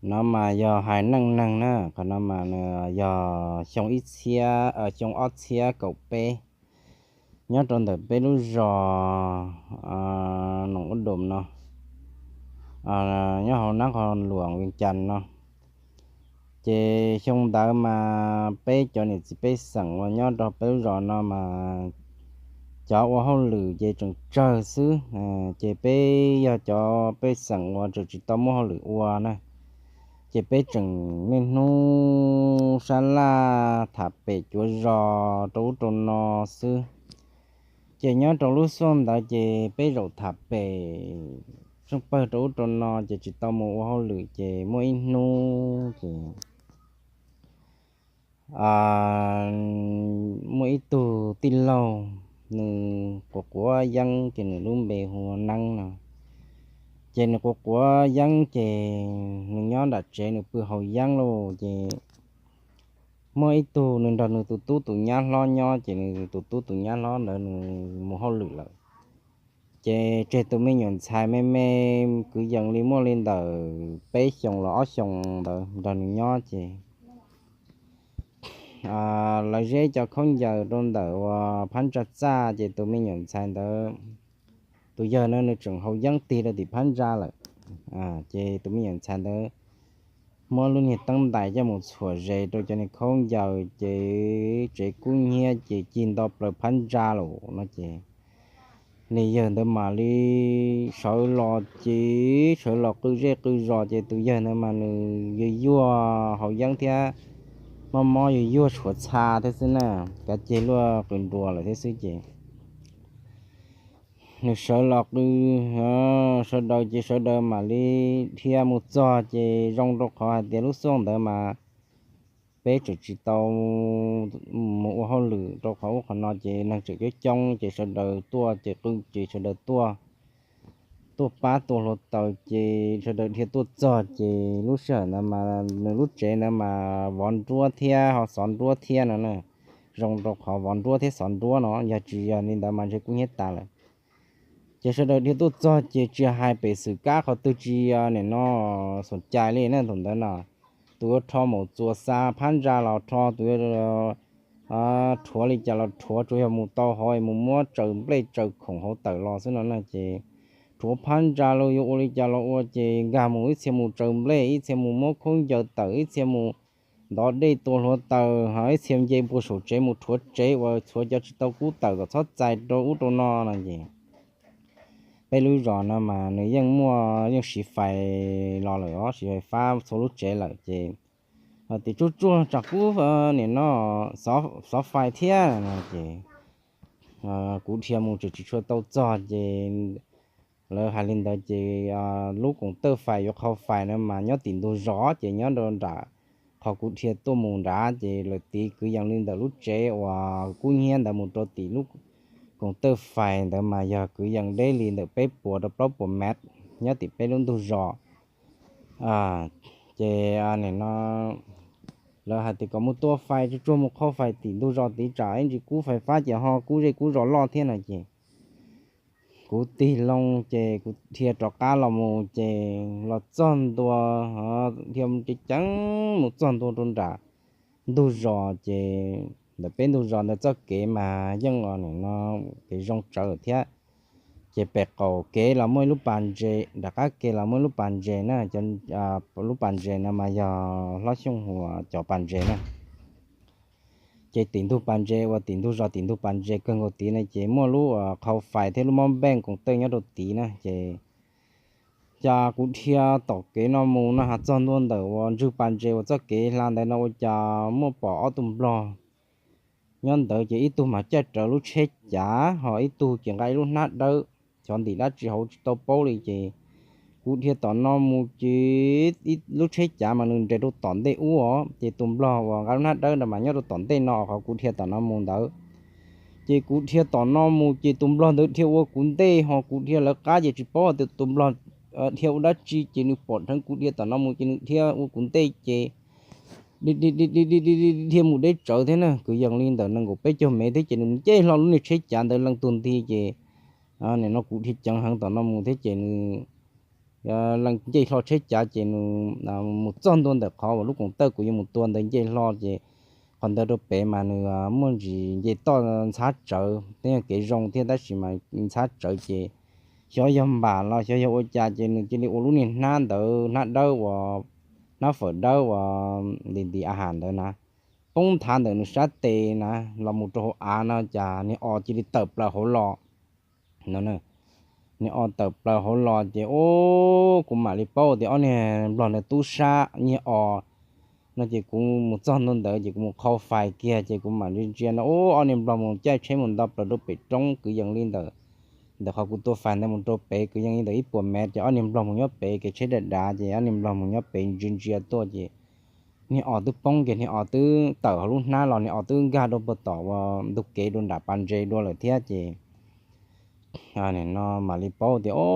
No mas yog hais neej neeg na, qhov no mas nws yog xyoo ib txhiab, xyoo ob txhiab kaum peb, nyob rau ntawm peb lub zos Noom Ub Dum no, nyob hauv Nab Qhos Luam, Vias Cas no. Ces xyoo ntawd mas peb cov niam txiv pej xeem uas nyob rau peb lub zos no mas cov ua hauj lwm ces tseem tsawg xwb, ces peb yog cov pej xeem uas tseem tsis tau muaj hauj lwm ua na. Ces peb tseem niaj hnub sab laj tham pem cuav zos rau ub rau no xwb. Ces nyob rau lub xyoo ntawd ces peb zaum tham pem tseej pawg rau ub rau no ces tsis tau mus ua hauj lwm. Ces muaj ib hnub ces muaj ib tug tij laug, nws quav quav yeeb, ces nws lub npe hu ua Neeb no. Ces nws quav quav yeeb ces nws nyob nram tsev nws pw haus yeeb lauj. Ces muaj ib tug nws nrog nws tus tub tus nyab hlob nyob, ces nws tus tub tus nyab hlob ntawd nws mus hauj lwm lawm. Ces tseg tus me nyuam ntxhais me me, kwv yees li muaj li ntawm peb xyoos los ob xyoos ntawd nrog nws nyob. Ces lawv zeb cov khaub ncaws rau ntawm uas phab ntsa txaj, ces tus me nyuam ntxhais ntawd, tus yawg no nws tseem haus yeeb tig rau tim phab ntsa lawm. Ces tus me nyuam ntxhais ntawd muab lub niag teeb ntais coj mus txhuam zes rau cov niag khaub ncaws, ces tsev kub hnyiab ces cig nto plaws phab ntsa lawm no. Ces niag yawg ntawd mam li sawv los, ces sawv los qw zej qw zos, ces tus yawg ntawd mas nws yuag yuag haus yeeb thiab mob mob yuag yuag tshuav txha thiab xwb na, kav ceg luaj qws nruas lawm thiab xwb. Ces nws sawv los qw, sawv daws ces sawv daws mam li dhia mus txog, ces zoo rau qhov hais tias lub xyoo ntawd mas peb tseem tsis tau mus ua hauj lwm rau qhov ub qhov no, ces neeg tseem coob coob, ces sawv daws tuaj, ces qw ces sawv daws tuaj, tuaj pab tua hluav taws, ces sawv daws dhia tuaj txog. Ces lub sij hawm ntawd mas nws lub tsev ntawd mas vov nruab thiab ho xov nruab thiab no na. Zoo rau qhov vov nruab thiab xov nruab no, yog tsis yog li ntawd mas ntshe kub hnyiab tas lawm. Ces sawv daws dhia tuaj txog, ces tsis hais pem xwm kab qhov twg tsis yog nim no xoom cai li na. Thaum ntawd no tus yuav rho mus txuas xa phab ntsa los rho, tus yuav rhuav li cas los rhuav, tsuas yog mus tau hauv mus muab tsaws nplej tsaws khoom hauv tawm los xwb no na. Ces rhuav phab ntsa los yuav ua li cas los ua, ces nkag mus, ib txhia mus tsaws nplej, ib txhia mus muab khaub ncaws tawm, ib txhia mus ntov dej tua hluav taws, ho ib txhia nce npua saum tsev mus rhuav tsev uas txhuav cov tsis tau kub tawm kom txhob txais rau ub rau no no. Ces peb lub zos no mas nws yeej muaj, yeej siv fais los lawm os, siv fais fab txhua lub tsev lawm. Ces tias tsuag tsuag tsam kub nim no xov fais thiab no. Ces kuv dhia mus tseem tsis tshua tau txog, ces lawv hais li ntawd, ces lub koom tawj fais yuav qhau fais no mas nyob tim ntug zos, ces nyob rau nram qhov kuv dhia tuaj mus nrad, ces lawv tiv kwv yees li ntawm lub tsev uas kub hnyiab ntawd mus rau tim lub koom tawj fais ntawd mas yog kwv yees deb li ntawm peb puas rau plaub puas mev nyob tim peb lub ntug zos. Ces nim no lawv hais tias kom mus tua fais tsuag tsuag, mus qhau fais tim ntug zos tid, tsam ib ntsis kub fais fab ces ho kub zej kub zos loj thiab no. Ces kuv tig loo, ces kuv dhia rov qab los mus, ces los txog ntua, dhia ceev ceev mus txog ntua rau nram ntug zos, ces ntawm peb ntug zos ntawd txoj kev mas yeej nim no kev zoo tsawv thiab. Ces pem qaum kev los muaj ib lub pas ntses, nram qab kev los muaj ib lub pas ntses na, lub pas ntses no mas yog Hlob Xyooj Huas cov pas ntses na. Ces tim ntug pas ntses uas tim ntug zos tim ntug pas ntses kawg nkaus tid na, ces muaj lub qhau fais thiab lub mob npeej koom tawj nyob rau tid na. Ces cas kuv dhia tom kev no mus no, ho txog ntua ntawm uas ntswg pas ntses uas txoj kev hla ntawd no ua cas muaj pom ob tug nplog nyob ntawd, ces ib tug mas caij rawv lub tsheb cav, ho ib tug ces nqa ib lub hnab dawb, xyov ntim dab tsi hauv tsis tau paub li. Ces kuv dhia tom no mus ces lub tsheb cav mas nws nres rau tom ntej ub os, ces tus nplog uas nqa lub hnab dawb ntawd mas nyob rau tom ntej no, qhov kuv dhia tom no mus ntawd. Ces kuv dhia tom no mus ces tus nplog ntawd dhia ua kuv ntej, ho kuv dhia lawv qab ces tsis paub tias tus nplog dhia ua dab tsi, ces nws pom dheev kuv dhia tom no mus ces nws dhia ua kuv ntej ces dhia mus deb tsawv thiab na. Kwv yees li ntawm nees nkaum peb caug mev thiab ces nws nce hlo lub niag tsheb cav ntawd leej tug nti ces nim no kuv dhia ceev heev tom no mus thiab ces nws leej ncej hlo tsheb cav ces nws mus txog ntua ntawm qhov uas lub koom tawj kuv yuav mus tua ntawd ncej hlo ces qhov ntawd rau pem mas nws muaj ntsis nce toj ntxhab tsawv, tej yog kev zoo thiab tab sis mas ntxhab tsawv ces xyov yog npam los xyov yog ua cas ces nws cia li ua lub niag hnab ntawd, hnab dawb uas, hnab fawm dawb uas nti nti a has ntawd na, poob nthav ntawm nws sab tes na los mus rau hauv av no cas niag os cia li tawm plaws hauv los no. Niag os tawm plaws hauv los ces ub, kuv mam li paub tias ob niag nplog ntawd tub sab nyiag os no ces kuv mus txog ntua ntawd ces kuv mus qhau fais kiag ces kuv mam li ntsia no ub, ob niag nplog mus caij tsheb mus nto plaws rau pem roob kwv yees li ntawm, ntawm qhov kuv tua fais ntawd mus rau pem kwv yees li ntawm ib puas mev ces ob niag nplog mus nyob pem kev tsheb dav dav ces ob niag nplog mus nyob pem ntsia ntsia tuaj ces niag os twb poob kiag, niag os twb tawm hauv lub hnab los, niag os twb nkag dua puag tom ua ntug kev dua nram pas ntses dua lawm thiab ces no mam li paub tias o,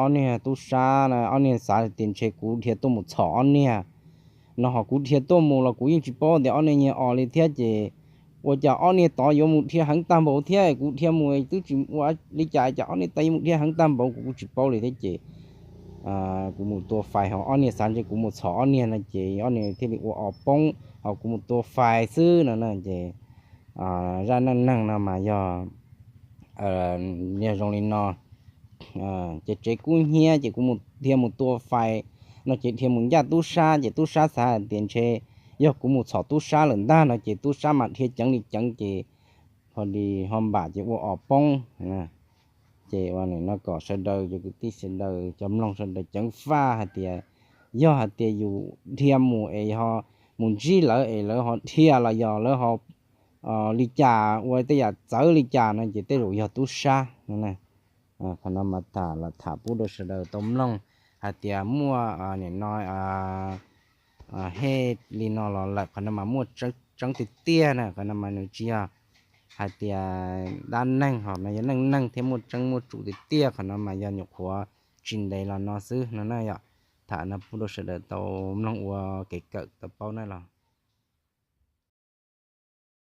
ob niag tub sab, ob niag xav tias ntshe kuv dhia tuaj mus txhom ob niag no, ho kuv dhia tuaj mus los kuv yeej tsis paub tias ob niag nyiag os li thiab ces ua cas ob niag tod yuav mus dhia heev tag npaum thiab, kuv dhia mus twb tsis ua li cas cas ob niag tod yuav mus dhia heev tag npaum, kuv kuj tsis paub li thiab ces kuv mus tua fais ho ob niag xav ntshe kuv mus txhom ob niag no ces ob niag thiaj li ua os poob ho kuv mus tua fais xwb no na ces zaj neej neeg no mas yog, yog zoo li no ces tsev kub hnyiab ces kuv mus dhia mus tua fais no ces dhia mus ncaj tub sab ces tub sab xav hais tias ntshe yog kuv mus txhom tub sab lawm ntag no ces tub sab mas dhia ceev li ceev ces ho li ho npam ces ua os poob. Ces ua no kom sawv daws cov kwv tij sawv daws cov mloog sawv daws ceev faj hais tias yog hais tias yus dhia mus es ho mus ntsib lawv es lawv ho dhia los yog lawv ho li cas ua tej yam txawv li cas no ces tej zaum yog tub sab no. Qhov no mas tham los tham pub rau sawv daws tau mloog hais tias muaj nim no hej li no los lawm, qhov no mas muaj tseeb tiag tiag na, qhov no mas nws tsis yog hais tias dab neeg ho no yog neej neeg thiab muaj tseeb muaj tsum tiag tiag, qhov no mas yog nyuam qhuav tsis ntev los no xwb no na yom. Tham no pub rau sawv daws tau mloog ua kev kawm tau paub na los